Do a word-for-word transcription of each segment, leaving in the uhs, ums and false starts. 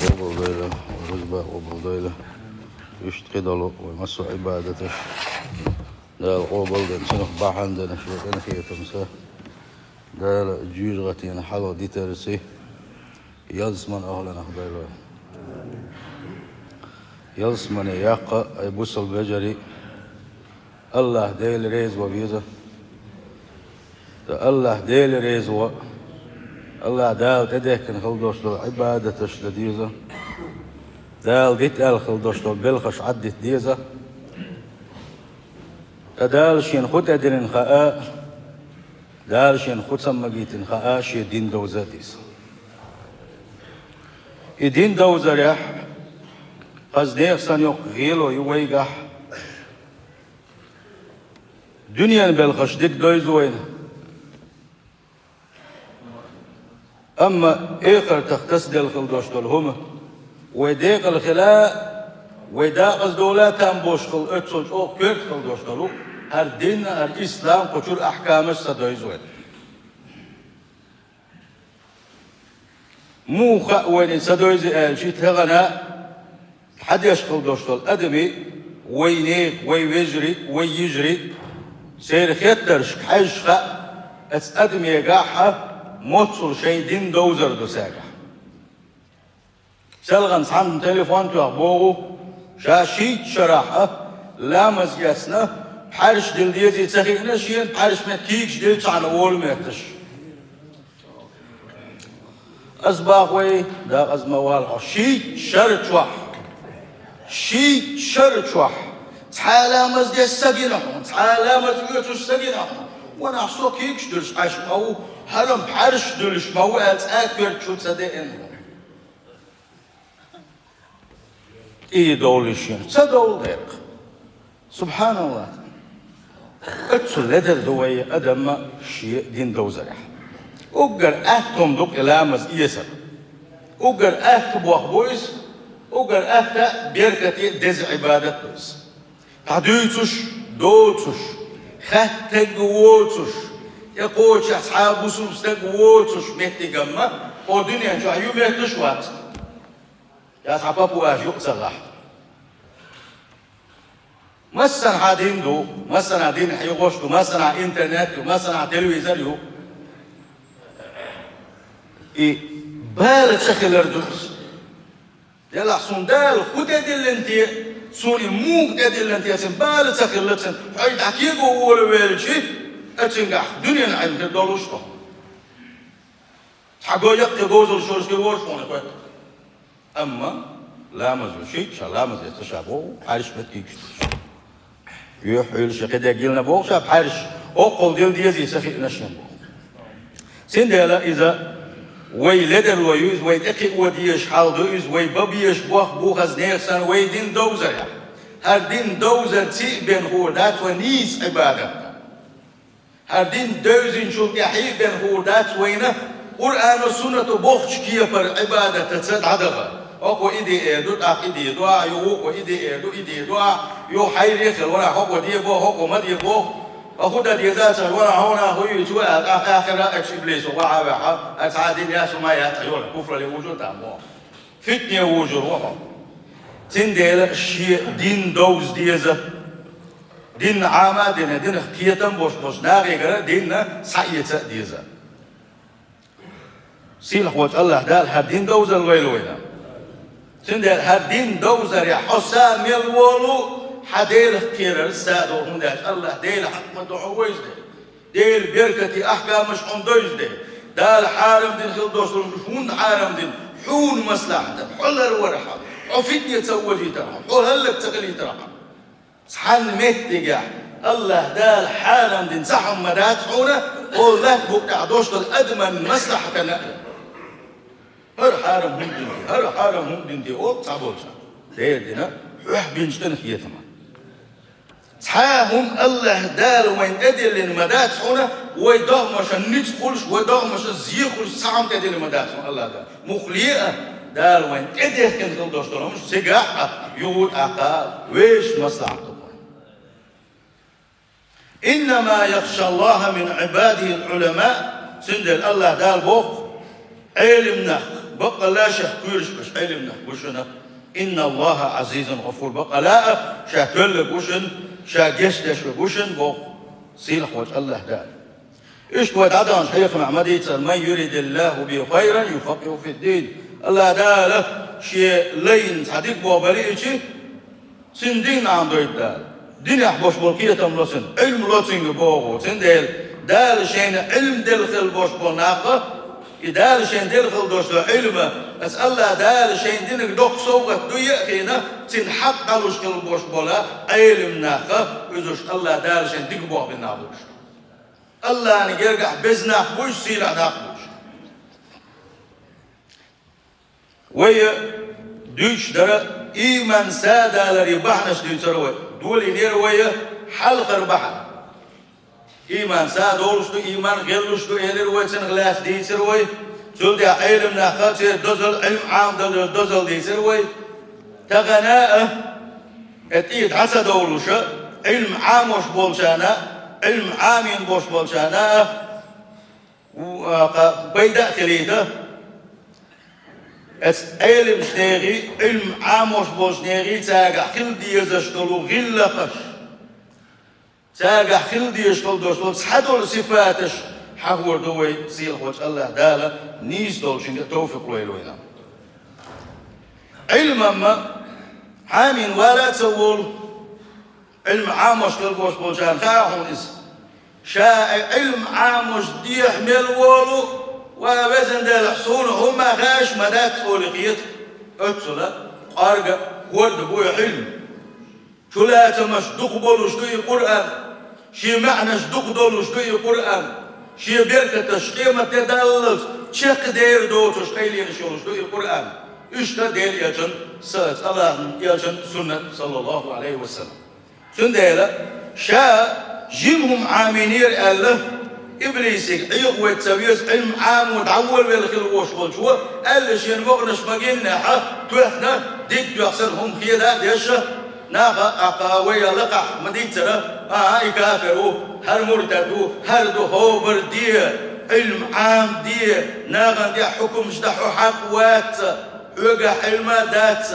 къобалдойла, вай рузба къобалдойла. Иштта кхидолу вай массо а Ӏибадаташ Дала къобалдина, цунах бахьана дина шен къинхетамца Дала жоьжахатин хьалха дитарца ялсаманин охӀланах дойла вай. Ялсамане яккха, ай бусалба вежарий, АллахӀ Дела реза ван веза. Ткъа АллахӀ Дела реза ван, АллахӀ Дала тӀедехкина хила долуш долу Ӏибадаташ дан деза. Дала дита аьлла хила долуш долу белхаш Ӏаддита деза. Ткъа Дала шена хӀун тӀедиллина хаьа, Дала шена хӀун ца магийтина хаьа, шен дин довза а деза. И дин довзарехь, хаза нехан санна йоккха гӀело ю вайгахь. Дуьненан белхаш дика довза вайна. Амма эхартах тасаделла хила долуш долу хӀума, вай декъала хила, вай декъаза дола там болуш хила, оццул чӀогӀа коьрта хила долуш долу хӀара дин, хӀара ислам, кху чуьра ахкамаш ца довза вайна. Муха хаьа вайна ца довзий аьлча, тахана хьан деш хила долуш долу адамий, вай нехан, вай вежарий, вай йижарий, церан хеттаршка хьаьжча хаьа, оцу адамегахь моццул шайн дин довзар ду цаьргахь. Селхана цхьанна телефон тоьхна боху, ша шийтта шарахь а ламаз эцна, пхьаьрш дилла дезий ца хиъна шена, пхьаьрш метта кийча дилла цхьаьна волу метташ. Ас боху вай, декъаза ма вала хьо, шийтта шар чохь, шийтта шар чохь, цхьа а ламаз деш ца гина хьуна, цхьа а ламаз оьцуш ца гина хьуна. Ванахь со кийча дуьллуш Ӏаш ма ву, хӀара-м пхьаьрш дуьллуш ма ву аьлла, цкъа а коьрта чу ца деана хьуна. И довлий шена? Ца довла дерг. СубхьаналлахӀ! Оццул ледара ду вай адам шен дин довзарехь. Уггар атта хӀума ду-кх и ламаз эцар. Уггар атта бохам бу иза, уггар атта беркате а, деза Ӏибадат а ду иза. ДӀадуьйцуш, доцуш, хатта стаг воцуш, тӀекхочехь цхьа а бусалба стаг воцуш меттиг-м кху дуьнен чохь ю, метташ а вац. Я цхьа папуаш юкъа ца гӀахь. Массанхьа дин ду, массанхьа дин хьехош ду, массанхьа интернет ю, массанхьа телевизор ю. И бала ца хилар ду иза. Делахь суна Дала хӀун тӀедиллина те, суна и муха тӀедиллина те, цуьнан бала ца хилла цуьнан, хьо и дӀа кего волавелча, ацуьнгахь дуьненан Ӏилма хир долуш ду. Цхьа го яккхий говзалла шорашка вораш хьуна кхетта. Амма ламаз ву шийтта, ша ламаз эцна ша боху, пхьаьрш метта кийча дуьллуш. Юьхь хьуьлуш кхидерг гилна боху ша, пхьаьрш оккхул дилла дезий ца хиъна шена боху. Цундела иза вай ледарло ю иза, вай тӀекхио дезаш хьал ду иза, вай бан безаш бохам бу хаза нехан санна вай дин довзарехь. ХӀара дин довзар цӀий а бен хуур дац вай нийса Ӏибадатна. ХӀара дин девзинчул тӀаьхьа а бен хуур дац вайна Къуръано, суннато бохучу кепара Ӏибадатаца дӀадаха. ХӀокхо и де эр ду, тӀаккха и де ду ахь, юха вукхо и де эр ду, и де ду ахь, юха хьайре а хила, вара хӀокхо де боху, хӀокхо ма де боху. Ткъа хӀун дан деза ца, вара хьуна а хуьйцу аьлла, тӀаккха ахира а ачу иблисо вахьа а ваьхьа, аса хьан дин яц, хӀума яц, йола куфрале вужур тӀаккха боху. Фитне вужур ву хьо. Цундела шен дин довза деза. Динна Ӏама а дина, динах кхетам а беш болчу нахегара динна схьаэца а деза. Сийлахьволчу АллахӀ Дала хӀара дин довзалла вайла вайна. Цундела хӀара дин довзарехь хьо са мел волу, хьан Делах кхерар са а долу, хӀунда аьлча АллахӀ Дела хьакъ ма ду хьо вевза дела. Делан беркате ахкамаш хьуна довза дела. Дала хьарам дина хила долуш долу хӀунда хьарам дина? Хьуна маслахьатана, хьо ларвархьама, хьо фитне ца вожийтархьама, хьо хӀаллак ца хилийтархьама. Цхьана меттигехь АллахӀ Дала хьарам дина цхьа хӀума ма дац хьуна, хӀокху латта букъ тӀехь долуш долу адаман маслахьатана а. ХӀара хьарам хӀунда дина те, хӀара хьарам хӀунда дина те, олу цхьаболчара. Дера дина, хьоьх бинчу тӀе хетама. Цхьа а хӀума АллахӀ Дала вайна тӀедиллина ма дац хьуна, вай догӀмашна ницкъ хуьлуш, вай догӀмашна зе хуьлуш цхьа хӀума тӀедиллина ма дац хьуна АллахӀ Дала. Муххале а, Дала вайна тӀедехкина хила долуш долу хӀумаш цигахь а, юха тӀаккха вешан маслахьат ду вайн. «Иннама яхшаллаха мин Ӏибадихил Ӏулама», цундела АллахӀ Дала боху, Ӏелам нах, Баккъалла шех куьйраш беш Ӏилманах бу шуна. «Инна Аллаха Ӏазизун гъафур». Баккъалла а ша тоьллаг ву шуна, ша гечдеш верг ву шуна, боху сийлахь волчу АллахӀ Дала. Иштта вай дӀадаханчу хьехамехь ма дийцара: «Ман юридиллаху бихи хайран юфаккиху фиддин». АллахӀ Дала шен лайна цхьа дика бохам бахийтича, цуьнан дин Ӏамадойту Дала. Динехь болуш болу кхетам ло цуьнан, Ӏилма ло цуьнга боху. Цундела Дала шайна Ӏилма делла хилла болуш болу нах, и Дала шайна делла хилла долуш долу Ӏилма, аса АллахӀ Дала шайна динарг доккха совгӀат дуй а хиъна, цуьнан хьакъ дӀалуш хилла болуш болу Ӏелам нах, иза уьш АллахӀ Дала шайна дика бохам бина нах бу уьш. АллахӀна гергахь беза нах бу уьш, сийлахь нах бу уьш. Вай дуьйцуш дара ийман садаларан бахьанаш дуьйцура вай. Долийнера вай хьалхара бахьана. Ийман са долуш ду, ийман гӀеллуш ду, элира вай, цунах лаьцна дийцира вай. Цул тӀаьхьа Ӏелам наха церан дозалла, Ӏилма Ӏамадаларан дозалла дийцира вай. Тахана а, э, тӀе дӀа ца довлуша, Ӏилма Ӏамош болчарна, Ӏилма Ӏамийна болуш болчарна а, у, а, кха, пайда а хилийта, эцу Ӏелимчу нехий, Ӏилма Ӏамош болчу нехий цаьргахь хила дезаш долу гӀиллакхаш, цаьргахь хила дезаш хила долуш долу цхьадолу сифаташ хьахор ду вай сийлахь волчу АллахӀ Дала нийса долчуьнга товфикъ лойла вайна. Ӏилманна Ӏамийна вала а ца волу, Ӏилма Ӏамош хила болуш болчарна хаьа хьуна иза. Ша и Ӏилма Ӏамош дехьа мел волу, ва везан Дела, суна хӀумма хаьаш ма дац олий хета. Оццула кӀорга, хӀорда бу и Ӏилма. Чулацамаш дукха болуш ду и Къуръан, шен маьӀнаш дукха долуш ду и Къуръан, шен беркаташ къематде даллалц чекхдер доцуш къайленаш йолуш ду и Къуръан. Иштта Делан элчан са-, АллахӀан элчан суннат, саллаллаху Ӏалайхи ва саллам. Цундела ша жима хӀума Ӏамийнера аьлла, иблисига Ӏехавайта ца веза, Ӏилма Ӏамо дӀаволавелла хила вош волчо, аьлла шена ваханаш ма гиннехьа, тоьхна, диг тоьхна санна хӀума хеда а деш, наха а кха вай а лакхахь ма дийццара, а, и кафир ву, хӀара муртад ву, хӀара ду, хӀобар де, Ӏилма Ӏамаде, нахана тӀехь хьукмаш дан хьо хьакъ вац, хьоьгахь Ӏилма дац.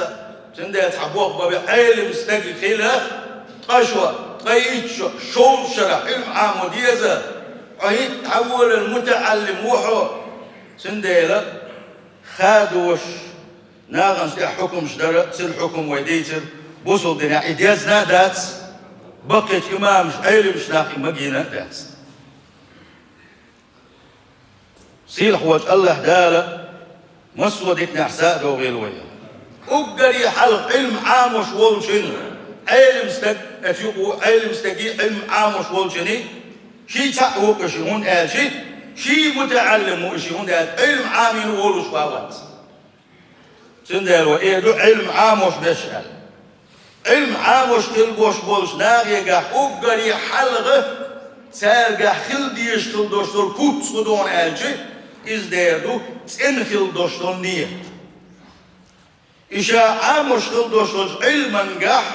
Цундела цхьа бохам бан бен Ӏелам стаг хила, ткъа шо, ткъе итт шо, шовзткъа шарахь Ӏилма Ӏамо деза, хьо хӀинца дӀаволавелла мутаӀаллим ву хьо. Цундела хадош, нахана тӀехь хьукмаш дара, цуьнан хьукм вай дийцира, бусалба динехь и дезна а дац, баккхийчу имамаш, Ӏелимаш нах и магийна а дац. Сийлахь волчу АллахӀ Дала массо а диканехь са а догӀийла вай. Уггаре хьалха Ӏилма Ӏамош волчун, Ӏелам стаг, оцу юкъа Ӏелам стаге, Ӏилма Ӏамош волчуьнан, ший цхьаъ ву-кх и ши, хӀунда аьлча ший мутаӀаллим ву и ши, хӀунда аьлча Ӏилма Ӏамийна волуш ван вац. Цундела вай эр ду Ӏилма Ӏамош беш аьлла. Ӏилма Ӏамош хила бош болчу нахегахь уггаре хьалха цаьргахь хила дезаш хила дош долу куц хӀун ду аьлча, иза дер ду цӀена хила дош долу нийят. И ша Ӏамош хила дош долчу Ӏилмангахь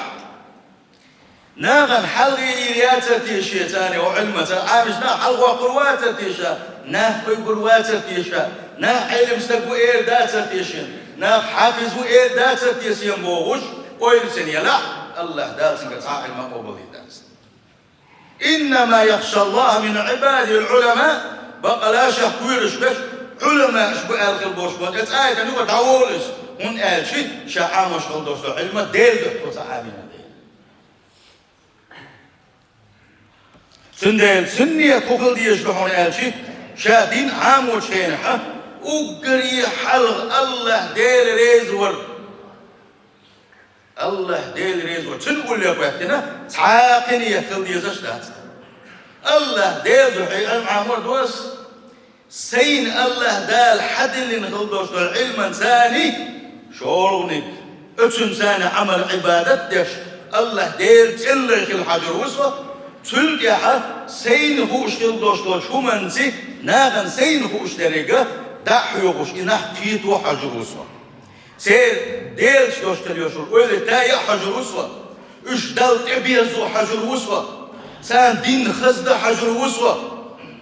нахана хьалхе йийр яцара те шен царна, о Ӏилманца Ӏамийча нах хьалхавоккхур вацара те ша, нах кхуьйгур вацара те ша, нах Ӏелам стаг ву эр дацара те шена, нах хьафиз ву эр дацара те шена бохуш, ойла ца елахь, АллахӀ Дала цуьнга цхьа а Ӏилма къобалдийр дац. «Иннама яхшаллаха мин Ӏибадихил Ӏулама», баккъала шех куьйраш беш Ӏуламааш бу аьлла хила бош бан, тӀе цхьа а тан юкъа дӀаволу иза, хӀунда аьлча ша Ӏамош хила дош долу Ӏилма Делан дуьхьа ца Ӏамийна дела. Цундела цуьнан нийят хӀун хила дезаш ду хьуна аьлча, ша дин Ӏамочу хенахь, уггаре хьалха АллахӀ Дела реза вар. АллахӀ Дела реза вар. Цуьнан уллехь хӀоьттина, цхьа а кхин нийят хила дезаш дац. АллахӀ Дела дуьхьа Ӏилма Ӏамор ду ас. Сайна АллахӀ Дала хьадиллина хила долуш долу Ӏилманца, шолгӀаниг, оцунца Ӏамал-Ӏибадат деш, АллахӀ Дела цӀена лай хила хьажур ву со, цул тӀаьхьа сайна хууш хила долуш долчу хӀуманца, нахана сайна хууш деррига дӀа а хьоьхуш, и нах кхето хьажур ву со. Церан Делаца дош хила йолуш йолу ойла тайа а хьажур ву со. Уьш Далла тӀебезо хьажур ву со. Царна дин хазда хьажур ву со.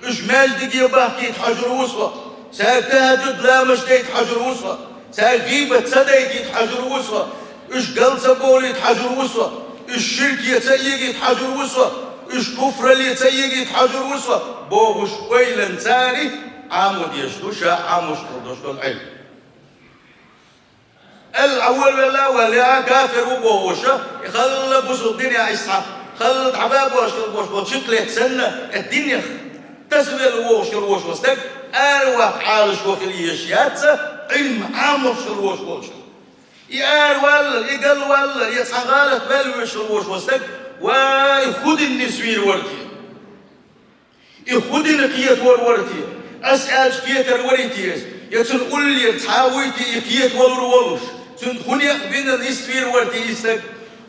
Уьш маьждиге бахкийта хьажур ву со. Цаьрга тахӀаджуд ламазаш дайта хьажар ву со, цаьрга гӀийбат ца дайтийта хьажар ву со, уьш гал ца бовлийта хьажар ву со, уьш ширке ца эгийта хьажар ву со, уьш куфралле ца эгийта хьажар ву со, бохуш, ойланца Ӏамо дезаш ду ша Ӏамош хила долаш дола Ӏилма. Аьлла, Ӏа волавелла а валле, Ӏа кафир ву бохуша, и халла бусулба динехь исхьа, халла дӀабабош хила бош болу чиккхалетта санна, э, динех тасавелла вогӀуш хила вош волу стаг, араваккха Ӏалашо хила езаш яц, Ӏилма Ӏамош хила вош волчу. И араваллал, и галваллал, я цхьа гӀалат ваьлла веш хила вош волу стаг, вай, хӀун дина нисвийр вара те? И хӀун дина кхетавар вара те? Ас аьлча кхетар варий те иза? Я цунна уллера цхьа а вуй те и кхетавалур волуш? Цунна хӀун некъ бина нисвийр вара те и стаг?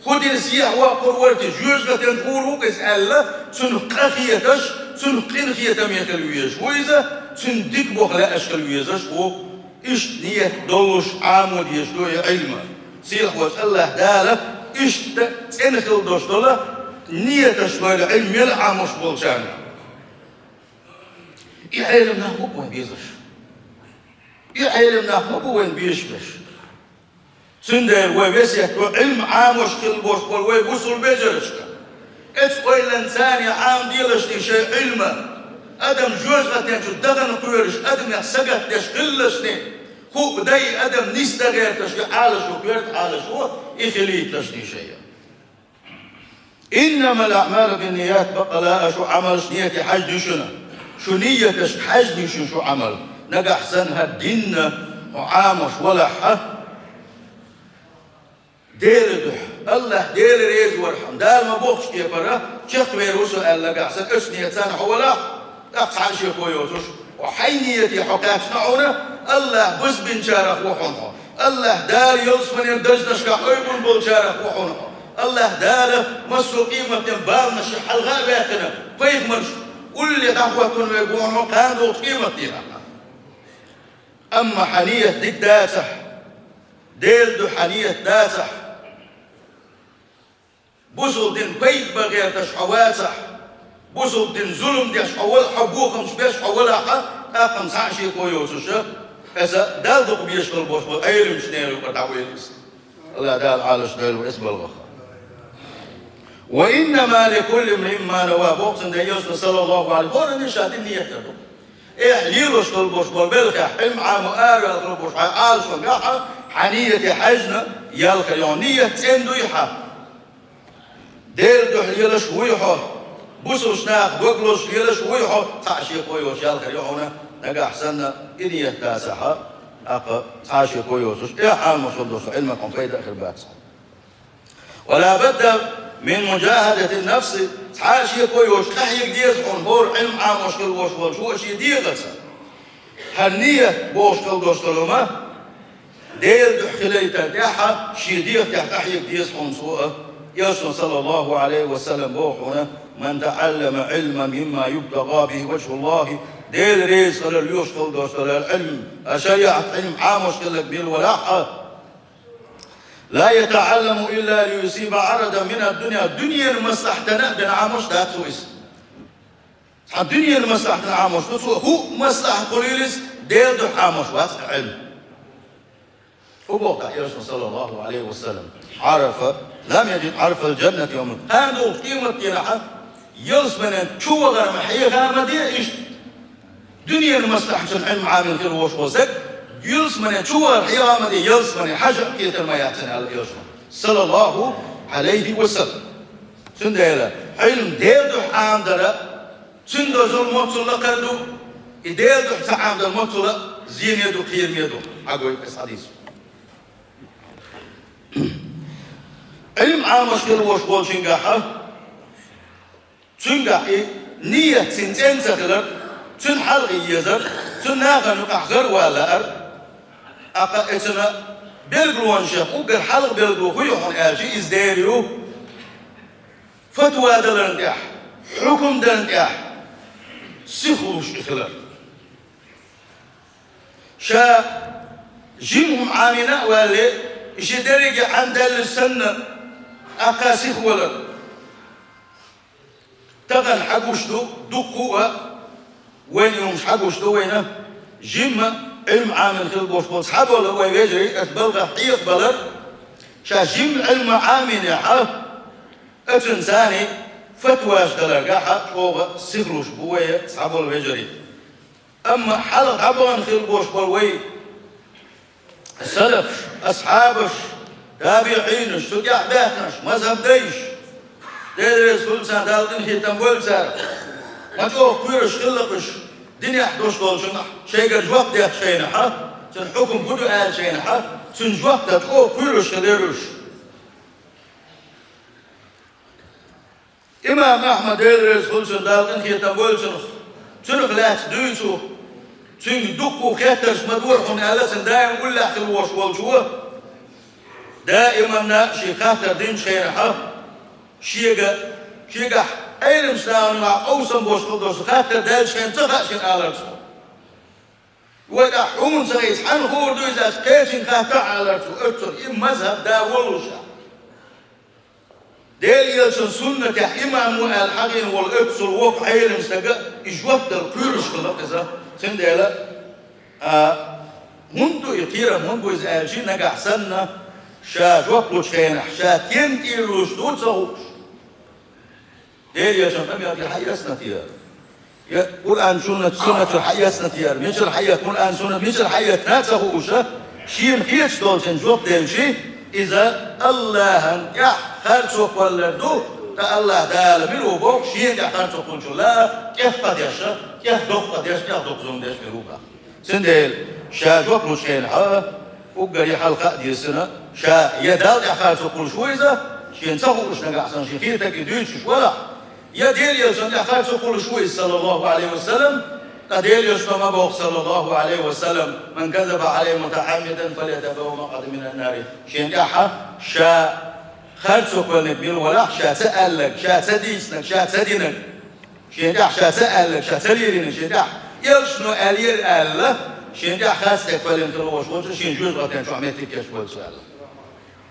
ХӀун дина сехьа воккхур вара те? Жоьжахатин гӀур ву-кх иза аьлла, цунах къахеташ, цунах къинхетаме хила везаш ву иза, цуьнан дика боху лаьаш хила везаш ву. Иштта ният долуш Ӏамо дезаш ду и Ӏилма. Сийлахь волчу АллахӀ Дала иштта цӀена хила долуш долу нияташ лойла Ӏилма мел Ӏамош болчарна. И Ӏелам нах ма бу вайн безаш. И Ӏелам нах ма бу вайн безаш берш. Цундела вай весет ду Ӏилма Ӏамош хила бош болу вай бусулба вежаршка. Эцу ойланца Ӏамаделаш шайн Ӏилма. Адам жоьжахатин чу дахана кхоьруш, адамех сагатдеш хилалаш, хӀуъа дай адам нисдан гӀерташ, и Ӏалашо, коьрта Ӏалашо, и хилийталаш шайн. «Иннамал аъмалу бинният», бакъала а шу Ӏамалш нийяте хьаьжна ю шуна. Шу нийяташка хьаьжна ю шуна шу Ӏамал. Нагахь санна хӀара динна хьо Ӏамош валахь, Делан дуьхьа, АллахӀ Дела реза вархьама, Дала ма бохучу кепара, чекхвер ву со аьлла нагахь санна, оцу нийятца хьо валахь, тӀаккха цхьа а шеко йоцуш, хьо хьайн нийяте хьо кхаьчна хьуна, АллахӀ бусалбинчарах ву хьуна хьо. АллахӀ Дала ялсаманин дажнашкахь ойбун болчарах ву хьуна хьо. АллахӀ Дала массо а къематден баланаш хьалха а ваьккхина, пайхамарш улле дӀахӀоттаван вайга ву хьуна хьо кхана долчу къематдийнахь. Амма хьан нийят дика дацахь, Делан дуьхьа хьан нийят дацахь, бусалба динна пайда бан гӀерташ хьо вацахь, бусалба динна зулам деш хьо вала, хьо бохамаш беш хьо валахь, тӀаккха-м цхьа а шеко йоцуш, аса Далла дукха безаш хила бош болу Ӏеламчу неран юкъара дӀавоьду иза. АллахӀ Дала Ӏалашдойла вай оцу балхах. «Ва иннама ликулли имриин ма нава», боху цундела Элчано, саллаллаху Ӏалайхи ва саллам, хӀоранна ша дина нийят дар ду. Эхь, лелош хила бош болу белхехь, Ӏилма Ӏамо араваьлла хила бош хьайн Ӏалашонга хьан, хьан нийяте хьаьжна, ял хир ю хьуна, нийят цӀена дуй хьан? Делан дуьхьа лелаш вуй хьо, бусалба нахах дог лозуш лелаш вуй хьо, цхьа а шеко йоцуш ял хир ю хьуна, нагахь санна и нийят дацахь, тӀаккха цхьа а шеко йоцуш, эхь, Ӏамош хила долуш Ӏилманах хьуна пайда а хир бац. «Ва ла будда мин муджахадатин нафси», цхьа а шеко йоцуш къахьега деза хьуна, хӀора Ӏилма Ӏамош хила вош волчо а шен дегӀаца. ХӀара нийят бохуш хила долуш долу хӀума, Делан дуьхьа хилийтар тӀехь шен дегӀа тӀехь къахьега деза хьуна цо а. Элчано, саллаллаху Ӏалайхи ва саллам, боху хьуна: «Ман таӀаллама Ӏилман мимма юбтагӀа бихӀи важхӀуллахӀи», Дела реза хилар лоьхуш хила долуш долу Ӏилма, а шариӀат Ӏилма Ӏамош хилларг мила валахь а, «ла ятаӀалламухӀу илла лиюсиба Ӏарадан минад-дунья», дуьненан маслахьтана а бен Ӏамош дац цо иза. Цхьа дуьненан маслахьтана Ӏамош ду цо, хӀуъа маслахьат хуьлийла иза, Делан дуьхьа Ӏамош вац Ӏилма. ХӀун боху тӀаккха Элчано, саллаллаху Ӏалайхи ва саллам: «Ӏарафа, лам яджид Ӏарфал-джаннати йовмал-къиямати». Кхана долчу къематдийнахь ялсаманин чу вахар ма хьеха ма де иштта. Дуьненан маслахьтана Ӏилма Ӏамийна хир вош волу стаг, ялсаманин чу вахар хьеха ма де, ялсамане хьажа а кхетар ма яц цунна, аьлла Элчано, саллаллаху Ӏалайхи ва саллам. Цундела Ӏилма Делан дуьхьа Ӏамадар, цуьнан дозалла моццул лакхара ду, и Делан дуьхьа ца Ӏамадар моццул а зене ду, кхераме ду. Хьагой аса хьадийс. Ӏилма Ӏамош хила вош волчуьнгахь, цуьнгахь и нийят цуьнан цӀена ца хилар, цуьнан хьалхе езар, цуьнан нахана юкъахь гӀар а ван лаар, тӀаккха и цуьнан билгалонех уггар хьалха билгало хӀун ю хьуна аьлча, иза дер ю, фатва даларна тӀехь, хьукум дарна тӀехь сихлуш и хилар. Ша жима хӀума Ӏамийна а валле, и шен дерриге Ӏамдаьллача санна, тӀаккха сихвалар. Тахана хьагуш ду, дуккха а вайна и хӀумаш хьагуш ду вайна. Жимма Ӏилма Ӏамийна хила болуш болу цхьаболу вай вежарий оцу балхах хьекхабалар, ша жимма Ӏилма Ӏамийнехь, оцунна царний фатваш даларгахь чӀогӀа сихалуш бу вай цхьаболу вежарий. Амма хьалха дӀабахана хила болуш болу вай салафаш, асхьабаш, табиӀинаш, цу тӀехь баьхкинарш, мазхӀаб дайш, Дела реза хуьлда царна, Далла къинхетам бойла царах, ма чӀогӀа кхоьруш хилла уьш, динехь долуш долчунах шайгара жоп детташ хенахь, цуьнан хьукам хӀун ду аьлла хенахь, цуьнан жоп дала чӀогӀа кхоьруш хилира уьш. Имам Ахьмад, Дела реза хуьлда цунна, Далла къинхетам бойла цунах, цунах лаьцна дуьйцу, цуьнга дуккха хеттарш ма дора хьуна аьлла, цуьнан даим уллехь хила волуш волчо, даиманна шен хаттар динчу хенахь, шега, шегахь Ӏеламчу нахана юкъахь къовсам болуш хила долуш хаттар даьллачу хенахь ца хаьа шена алар цо. Вай тӀехь хьуна ца хица, хьанна хуур ду иза аьлча, кхечуьнга хаттахь алар цо, оццул и мазхӀаб да волуш. Делан Элчан суннатехь имам ву аьлла хьахийна волу оццул воккха Ӏелам стага и жоп дала кхоьруш хилла иза. Цундела, а, хӀунда ду и кхерам, хӀунда бу иза аьлча, нагахь санна, ша жоп лучу хенахь, ша стенна тӀера луш ду ца хууш. Делан Элчан къамел тӀера хьаэцна те? Я Къуръан, суннат, суннат чуьра хьаэцна те? Мичара хьаэцна Къуръан, суннат, мичара хьаэцна ца хууш, шена хеташ долчун жоп делчи, иза Аллахьан тӀехь харцо кхоллар ду, ткъа Аллахь Дала мила ву боху, шена тӀехь харцо кхуллучул а тӀех къа деш, тӀех доккха къа деш, тӀех доккха зулам деш мила ву боху. Цундела ша жоп лучу хенахь, уггаре хьалха а дийцина, ша я Далла тӀехь харцо кхуллуш ву иза, шена ца хууш нагахь санна шен хетарг и дуьйцуш валахь, я Делан Элчан тӀехь харцо кхуллуш ву иза, саллаллаху Ӏалайхи ва саллам, ткъа Делан Элчано ма боху, саллаллаху Ӏалайхи ва саллам: «Ман казаба Ӏалаййа мутаӀаммидан, фальятабавваъ макъӀадаху минан-нари». Шена тӀехь ша харцо кхоьллинарг мила валахь, ша ца аьлларг, ша ца дийцинарг, ша ца динарг, шена тӀехь ша ца аьлларг, ша ца лелийнарг, шена тӀехь Элчано аьллера аьлла, шена тӀехь харцо кхоьллина хила волуш волчо шен жоьжахатин чохь меттиг кечбойла цо аьлла.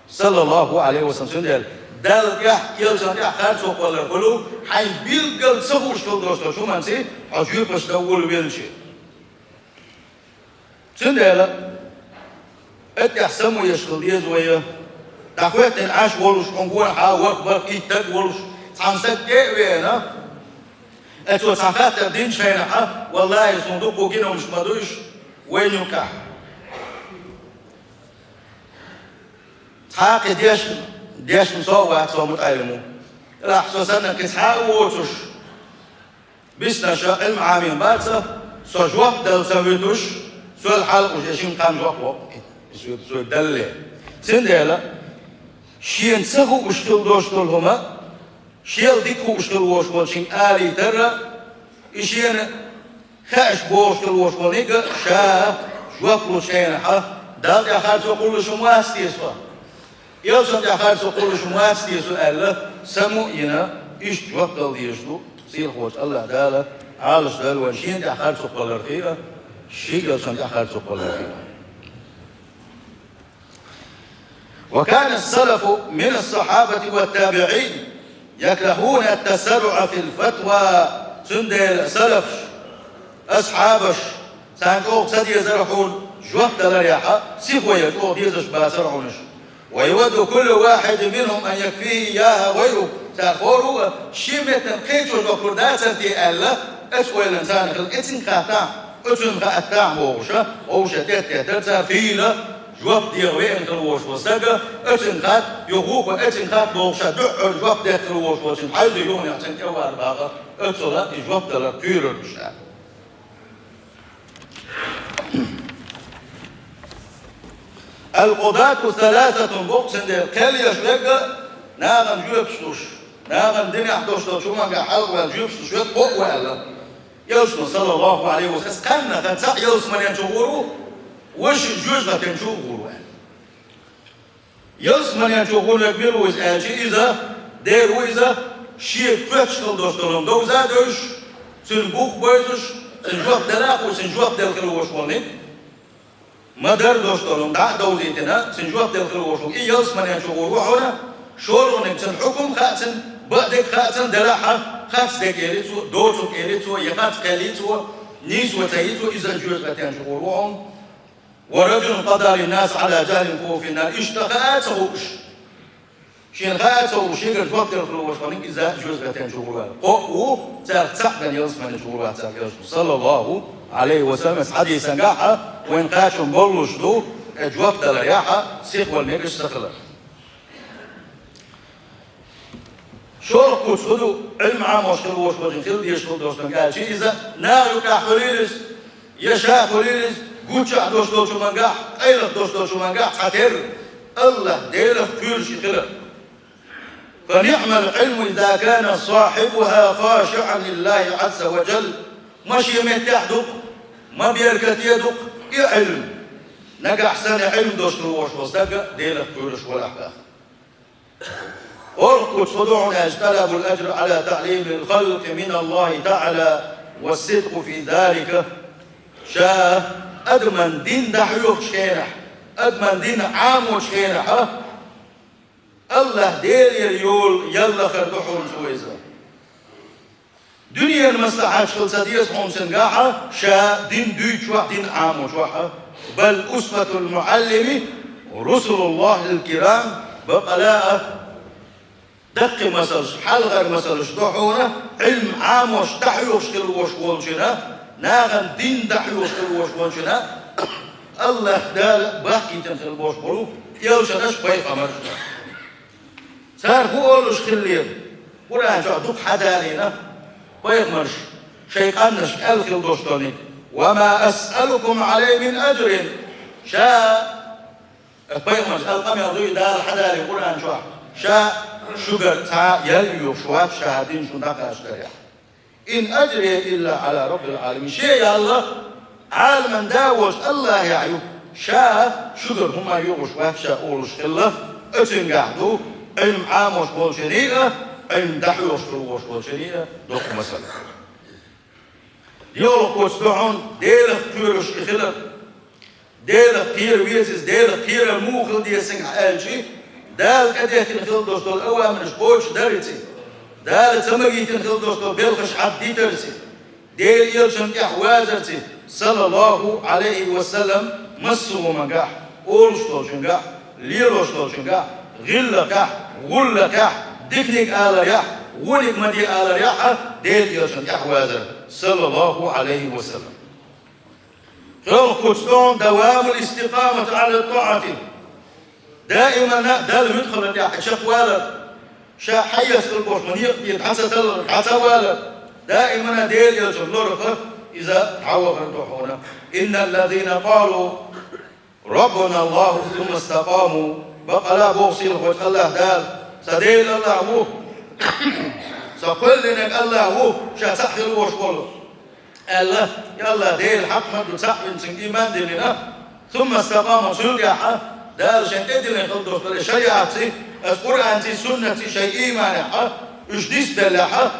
Саллаллаху Ӏалайхи ва саллам. Цундела Далла тӀехь, Элчан тӀехь харцо кхоллар хуьлу, хьайн билггал ца хууш хила долуш долчу хӀуманца хьо жоьпаш дан волавелчи. Цундела, тӀехь самавеш хила деза вай, дӀахӀоьттина Ӏаш волуш, хьуна гонахьа ворхӀ-бархӀ, итт стаг волуш, цхьана стаг тӀе а веана, цо цхьа хаттар динчу хенахь, валлахӀи, суна дуккха гинарш ма ду уьш вайна юккъехь. Цхьа а кхин дешна, дешна со а вац, со мутаӀеллим ву. Делахь со санна кхин цхьа а воцуш, биснаша Ӏилма Ӏамийна бац, со жоп дала ца вуьтуш, сол хьалха уьш шина кхана жоп ло, и, и соьга, соьга далале. Цундела, шена ца хууш хила долуш долу хӀума, шел дика хууш хила волуш волчуьнга алийтар, и шена хаьаш бохуш хила волуш волниг а ша жоп лучу хенахь, Далла тӀехь харцо кхуллуш хӀума вац те со? Элчан тӀехь харцо кхуллуш хӀума вац те со аьлла, саму а йина, иштта жоп дала дезаш ду сийлахьчу Аллахь Дала, Ӏалаш Дала вайн шена тӀехь харцо кхолларх а, шен Элчан тӀехь харцо кхолларх а. وكان السلف من الصحابة والتابعين يكرهون التسرع في الفتوى. Цундела салафаш, асхьабаш, царна чӀогӀа ца дезара хьуна жоп даларехь, сихо ян чӀогӀа дезаш бацара хьуна уьш. ويود كل واحد منهم أن يكفيه إياها غيره. Цара хӀора а шен меттана кхечо жоп лур дацара те аьлла, оцу ойланна царна хилла, оцуьнга хаттахь, оцуьнга хаттахь бохуш, вовшашна тӀеттеттара цара, хийла жоп деха веана хила волуш волу стаг, оцуьнга хатта, юха вукхо оцуьнга хатта бохуш, дуьххьара жоп деха хила волуш волчун хьаьвзий юханехь цуьнан тӀе вала баха, оццул и жоп далар кхоьрура уьш аьлла. القضاة ثلاثة, боху цундела, кхел еш верг а нахана жоьпаш луш, нахана динехь долуш долчу хӀуманга хьалха ваьлла жоьпаш луш верг кхоъ ву аьлла. Элчано, саллаллаху Ӏалайхи ва саллам, кханнах цхьаъ ялсаманен чу гӀур ву, важа жоьжахатин чу гӀур ву аьлла. Ялсаманен чу гӀур верг мила ву иза аьлча, иза дера ву иза, шега кхоьттуш хила долуш долу хӀума довза а девзаш, цуьнан бух а бевзаш, цуьнан жоп дала а хууш, цуьнан жоп делла хила волуш волниг. Ма-дарра долуш долу хӀума дӀа а довзийтина, цуьнан жоп делла хила волуш волниг. И ялсаманен чу гӀур ву хьуна, шолгӀаниг цуьнан хьукум а хаьа цуьнан, бакъдерг а хаьа цуьнан, делахь а, харц дерг элий цо, доцург элий цо, я харц кхел йий цо, Нийсо ца йицу иза жоьжахатен чу гӀур ву хьуна. ورجل قضى للناس على جهل فهو في النار. Иштта хаа а ца хууш, шена хаа а ца хууш, шегара жоп дер хилла волуш хиларг иза жоьжахатен чу гӀур ву. Кхоъ ву, царах цхьаъ бен ялсаманин чу гӀур вац аьлла Элчано, саллаллаху Ӏалайхи ва саллам. Хьадисан гахь а вайна кхачам боллуш ду, и жоп даларехь а сихвала мегаш ца хилар. ШолгӀа куц хӀун ду, Ӏилма Ӏамош хила волуш волчун хила дезаш хила долчун аьлча, иза наха юкъахь хуьлийла иза, я ша хуьлийла иза, гучахь долуш долчу мангахь, къайлаха долуш долчу мангахь цхьатерра, АллахӀ Делах кхоьруш и хилар. فنعم العلم إذا كان صاحبها خاشعا لله عز وجل. Ма шен меттехь ду-кх, ма беркате ду-кх и Ӏилма, нагахь санна Ӏилма долуш хила волуш волу стаг Делах кхоьруш валахь баха. КхоалгӀа куц хӀун ду хьуна аьлча, طلب الأجر على تعليم الخلق من الله تعالى والصدق في ذلك. Ша адаман дин дӀахьоьхучу хенахь, адаман дин Ӏамочу хенахь, АллахӀ Делера йолу ял лахар ду хьуна цо иза. Дуьненан маслахьаташ хила ца деза хьуна цуьнгахь, ша дин дуьйцучохь, дин Ӏамочохь. بل أسوة المعلم رسل الله الكرام. Бакъ ала а, даккхий масалш, хьалхара масалш ду хьуна, Ӏилма Ӏамош, дӀахьоьхуш хила волуш волчуьнан, нахана дин дӀахьоьхуш хила волуш волчуьнан, АллахӀ Дала бахкийтина хила болуш болу элчанаш, пайхамарш. Цара хӀун олуш хиллера? Къуръан чохь дукха хьадалийна пайхамарш шайн къаьмнашка аьлла хила долуш долниг: وما أسألكم عليه من أجر. Ша, пайхамарш аьлла къамел дуй Дала хьадалийна Къуръан чохь: ша шуьгара цхьа ял а йоьхуш вац, ша хӀара дин шуна дӀакхачдарехь. إن أجري إلا على رب العالمين. Шен ял Ӏаламан да волчу АллахӀехь ю, ша шуьгара хӀума йоьхуш вац ша олуш хилла, оцуьнгахь ду Ӏилма Ӏамош болчуьнан а, Ӏилма дӀахьоьхуш хила волуш волчуьнан а доккха масал. ЙолгӀа куц ду хьуна Делах кхоьруш и хилар. Делах кхера веза иза, Делах кхерар муха хила деза цуьнгахь аьлча, Дала тӀедехкина хила долуш долу авамарш кхочушдарца, Дала ца магийтина хила долуш долу белхаш хьаддитарца, Делан элчанна тӀехь вазарца, саллаллаху Ӏалайхи ва саллам, массо а хӀумангахь, олуш долчуьнгахь, лелош долчуьнгахь, гӀиллакхехь, гӀуллакхехь, диканиг аларехь, вониг ма де аларехь а, Делан элчанна тӀехь вазар, саллаллаху Ӏалайхи ва саллам. ПхоьалгӀа куц ду хьуна: دوام الاستقامة على الطاعة. Даимана Далла муьтӀахалла тӀехь чекхвалар, ша хьаэцна хила болуш ма некъа тӀе дӀа ца таллар, дӀа ца валар, даимана Делан элчанна лорах иза дӀавахар ду хьуна. إن الذين قالوا ربنا الله ثم استقاموا. Бакъ ала боху сийлахьчу АллахӀ Дала: «Сан Дела АллахӀ ву, сан кхоьллинарг АллахӀ ву, ша цхьаъ хила волуш волу», аьлла, и АллахӀ Дела хьакъ ма ду, цхьаъ вина цуьнга ийман диллина, ثم استقاموا, цул тӀаьхьа Дала шайн тӀедиллина хила долуш долу шариӀатций, аса Къуръанций, суннатций шайн ийманехь, уьш нисбеллехь,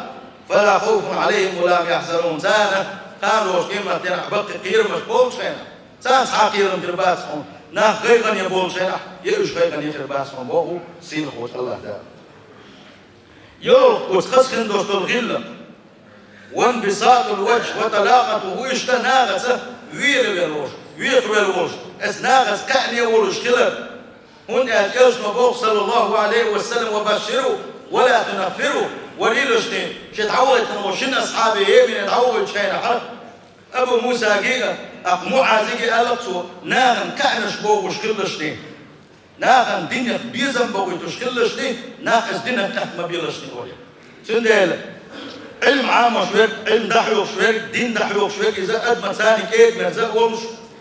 فلا خوف عليهم ولا هم يحزنون, царна кхана долуш къематдийнахь баккхий кхерамаш болчу хенахь, царна цхьа а кхерам хир бац хьуна, нах гӀайгӀане болчу хенахь, я уьш гӀайгӀане хир бац хьуна, боху сийлахьчу АллахӀ Дала. ЙолгӀа куц хаза хин долуш долу гӀиллакх. وانبساط الوجه وطلاقته, ву иштта нахаца велавелла волуш, векхавелла волуш, аса нахаца кхаъне волуш хилар. ХӀунда аьлча Элчано боху, саллаллаху Ӏалайхи ва саллам: «وبشروا ولا تنفروا», варийла шуна, шен дӀавахийтина волу шина асхьабе Йемене дӀавахийтинчу хенахь, Абу Мусаге а, тӀаккха МуӀазиге а аьлла цо, нахана кхаънаш бохуш хилла шуна. Нахана динах безам бохуьйтуш хилла шуна, нах аса динах тӀаккха ма белла шуна олий. Цундела Ӏилма Ӏамош верг, Ӏилма дӀахьоьхуш верг, дин дӀахьоьхуш верг, иза адамаца кӀеда-мерза а волуш,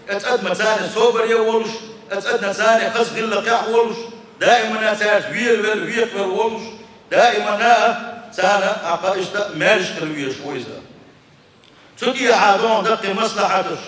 аса адамаца собаре а волуш, аса адамаца хаза гӀиллакхехь а волуш, даимана цаьрца велавелла, векхавелла волуш, даимана а царна а кхаъ иштта а маьрша хила везаш ву иза. Цу тӀехьа боху даккхий маслахьаташ,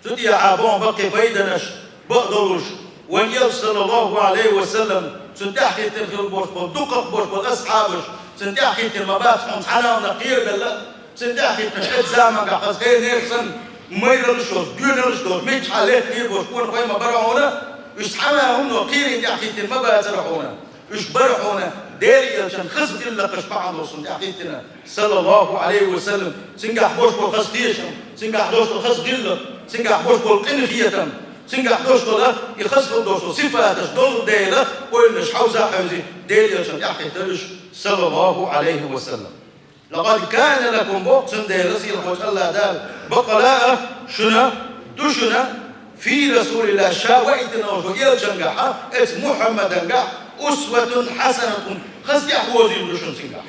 цу тӀехьа боху баккхий пайданаш бакъдолуш, вайн Элча, саллаллаху Ӏалайхи ва саллам, цунна тӀаьхьахӀиттина хила болуш болу, дукхах болуш болу асхьабаш, цунна тӀаьхьахӀиттина ма бац хьуна цхьана а хӀуманах кхерабелла, цунна тӀаьхьахӀиттинарш оцу заманахь хаза хенера санна, майраллаш йолуш, доьналлаш долуш, миччахьа летта лебош, кхонахой ма бара хьуна, уьш цхьана а хӀумано кхерийна тӀаьхьахӀиттина ма бацара хьуна. Уьш бара хьуна Делан элчан хаза гӀиллакхаш бахьан долуш цунна тӀаьхьахӀиттина, саллаллаху Ӏалайхи ва саллам, цуьнгахь болуш болу хаза тешам, цуьнгахь долуш долу хаза гӀиллакх, цуьнгахь болуш болу къинхетам, цуьнгахь долуш долу и хаза хила долуш долу сифаташ долу дела, ойланаш хьовза а хьевзи, Делан элчан тӀаьхьахӀиттира уьш, саллаллаху Ӏалайхи ва саллам. «Лакъад кана лакум», боху цундела сийлахьчу АллахӀ Дала, «бакъала а шуна, ду шуна, фи Расулиллахь, ша ваийтина волчу элчангахьа, эцу Мухьаммадангахь, усватун хьасанатун, хаза тӀаьхьавозийла ду шуна цуьнгахь».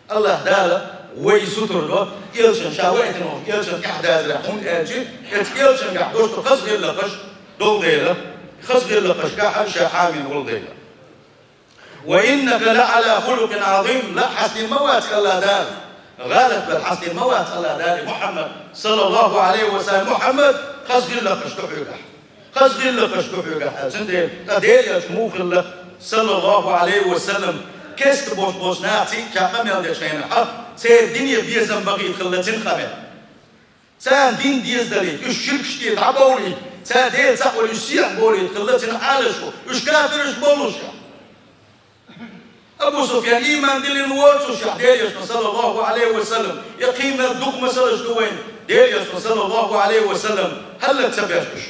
АллахӀ Дала вай сутара до, элчан ша ваийтина волчу элчан тӀаьхьадазарехь, хӀунда аьлча эцу элчангахь долуш долу хаза гӀиллакхаш долу дела, хаза гӀиллакхашкахьа ша хьамина волу дела. «Ва иннака ла Ӏала хулукъин Ӏазим», ла хьастина ма вац АллахӀ Дала. ГӀалат бала хьастина ма вац АллахӀ Дала, Мухьаммад, саллаллаху Ӏалайхи ва саллам, Мухьаммад, хаза гӀиллакхаш ду хьоьгахь. Хаза гӀиллакхаш ду хьоьгахь аьлла. Цундела, ткъа Делан элча муха хилла, саллаллаху Ӏалайхи ва саллам, кеста болуш болчу нахаца ша къамел дечу хенахь, церан дине безам бахийта хилла цуьнан къамел. Царна дин дезадалийта, уьш ширкаш тӀе дӀабовлийта, цара Дела ца а волийта, уьш сехьа болийта хилла цуьнан Ӏалашо, уьш кафираш боллушехь. Абу Суфьян ийман диллина воцушехь, Делан элчано, саллаллаху Ӏалайхи ва саллам, я кхин мел дукха масалаш ду вайна, Делан элчано, саллаллаху Ӏалайхи ва саллам, хӀаллак ца беш уьш.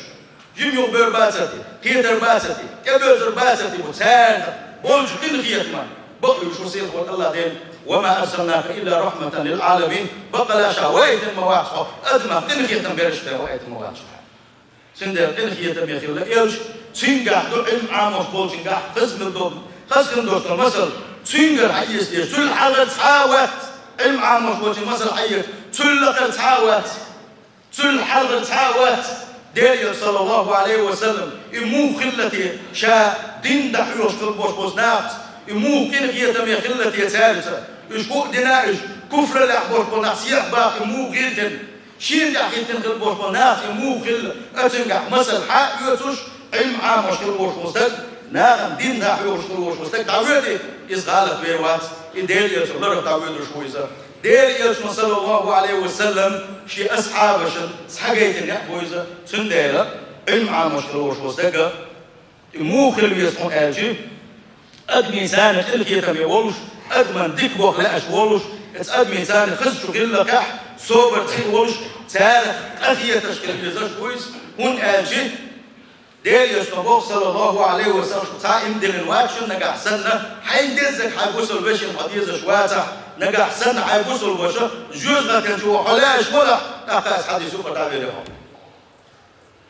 Жима юхабевр бацар те, кхетар бацар те, тӀебоьзур бацар те, бу царна болчу къинхетаман бакъ вуьгуш ву сийлахьчу АллахӀ Дела: «Ва ма арсалнака илла рахьматан лил Ӏаламин», бакъала ша ваийтина ма вац хьо, адамех къинхетам берш бен ваийтина ма вац хьо. Цундела къинхетаме хилла элча, цуьнгахь ду Ӏилма Ӏамош болчуьнгахь хаза мел долу, хаза хила долуш долу масал, цуьнгара хьаэца деза, цул хьалхара цхьа а вац, Ӏилма Ӏамош болчуьнга масал хьаэца, цул лакхара цхьа а вац. Цул хьалхара цхьа а вац, Делан элча, саллаллаху Ӏалайхи ва саллам, и муха хилла те, ша дин дӀахьоьхуш хила болуш болчу нахаца, и муха къинхетаме хилла те цаьрца, уьш хӀуъа дина а уьш, куфраллехь болуш болу нах сехьа баха и муха хилла те, шена тӀаьхьахӀиттина хила болуш болу нахаца и муха хилла, оцуьнгахь масал хьа а оьцуш, Ӏилма Ӏамош хила волуш волу стаг, нахана дин дӀахьоьхуш хила волуш волу стаг дӀавоьду, иза гӀалат вер вац, и Делан элча ларах дӀавоьдуш ву иза. Делан элчано, саллаллаху Ӏалайхи ва саллам, шен асхьабашна схьагайтина некъ бу иза, цундела Ӏилма Ӏамош хила волуш волу стага, и муха хила веза хьуна аьлча, адамийн царна къинхетаме волуш, адаман дика боху лаьаш волуш, эцу адамийн царна хазачу гӀиллакхехь собар цӀе а волуш, царах къахеташ хила везаш ву иза, хӀунда аьлча Делан элчано боху, саллаллаху Ӏалайхи ва саллам, цхьа иман диллина вац шуна нагахь санна, хьайна деззиг хьайн бусалба вешина хьо дезаш вацахь, нагахь санна хьайн бусалба ваша жоьжахатин чу ваха хьо лаьаш валахь, тӀаккха аса хьадис юкъа дӀавели хьо.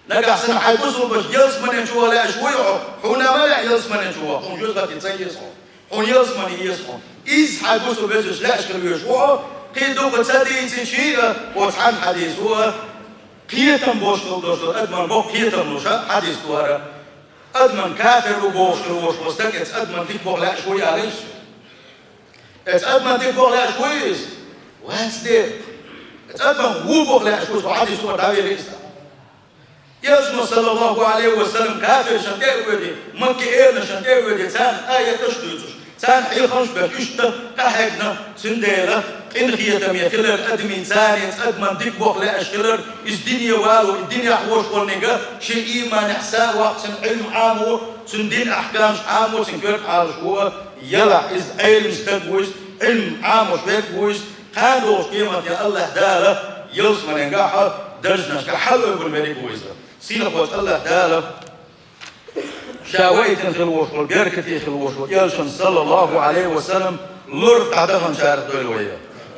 Нагахь санна хьайн бусалба ваша ялсаманин чу ваха лаьаш вуй хьо, хьуна ма лаьа ялсаманин чу ваха, хьуна жоьжахати ца еза хьо, хьуна ялсамани еза хьо. Иза хьайн бусалба вежарша лаьаш хила везаш ву хьо, кхин дукха ца дийцича а, оцу цхьана хьадисо а, кхетам болуш хила долуш долу адаман боккха кхетам луш а хьадис ду хӀара. Адаман кафир ву бохуш хила волуш волу стаг, эцу адаман дика боху лаьаш вуй алийша? Эцу адаман дика боху лаьаш вуй иза? Вац дера. Эцу адаман ву боху лаьаш ву, со хьадис хӀора дӀавели иза. Элчано, саллаллаху Ӏалайхи ва саллам, кафиршна тӀе а воьдий, Макка эланашна тӀе а воьдий, царна аяташ а дуьйцуш, царна хьехамаш а беш, иштта къахьегна, цундела къинхетаме хилар, адамийн царна эцу адаман дика боху лаьаш хилар, иза дине вало, и динехь вош волниг а, шен ийманехь са а ваккха, цуьнан Ӏилма Ӏамо, цуьнан дин ахькамаш Ӏамо, цуьнан коьрта Ӏалаш ву а, елахь иза Ӏелам стаг ву иза, Ӏилма Ӏамош верг ву иза, кхана догӀучу къематдийнахь АллахӀ Дала ялсаманенгахь а даржанашкахь хьалаойбун верг ву иза. Сийлахьчу АллахӀ Дала ша ваийтина хила волуш волу, беркате хила волуш волу элчанна, саллаллаху Ӏалайхи ва саллам, лур дӀадаханчарах дойла вай.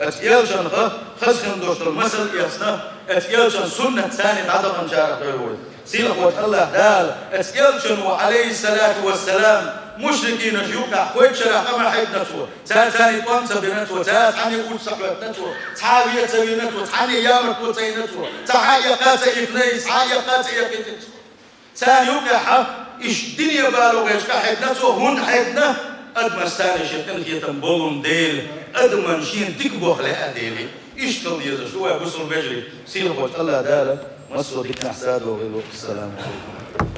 Оцу элчанах хаза хила долуш долу масал эцна, оцу элчан суннат царна дӀадаханчарах дойла вай. Сийлахьчу АллахӀ Дала, оцу элчано, Ӏалайхиссалату вассалам, мушрикинаш юкъахь кхойтта шарахь къа ма хьегна цо, цара царна тӀом ца бина цо, цара цхьанне урс ца хьоьттина цо, цхьа а ве ца вина цо, цхьанне ямартло ца йина цо, цхьа хьа а эккха ца ихна иза, цхьа а эккха ца эккхийтина цо. Царна юкъехь а, иштта дине бало гӀерташ къахьегна цо, хӀунда хьегна? Адамаш царна шен къинхетам болун дела, адаман шена дика боху лаьа дела. Иштта хила дезаш ду вай, бусалба вежарий, сийлахьчу АллахӀ Дала массо а диканехь садогӀийла. Ассаламу Ӏалайкум.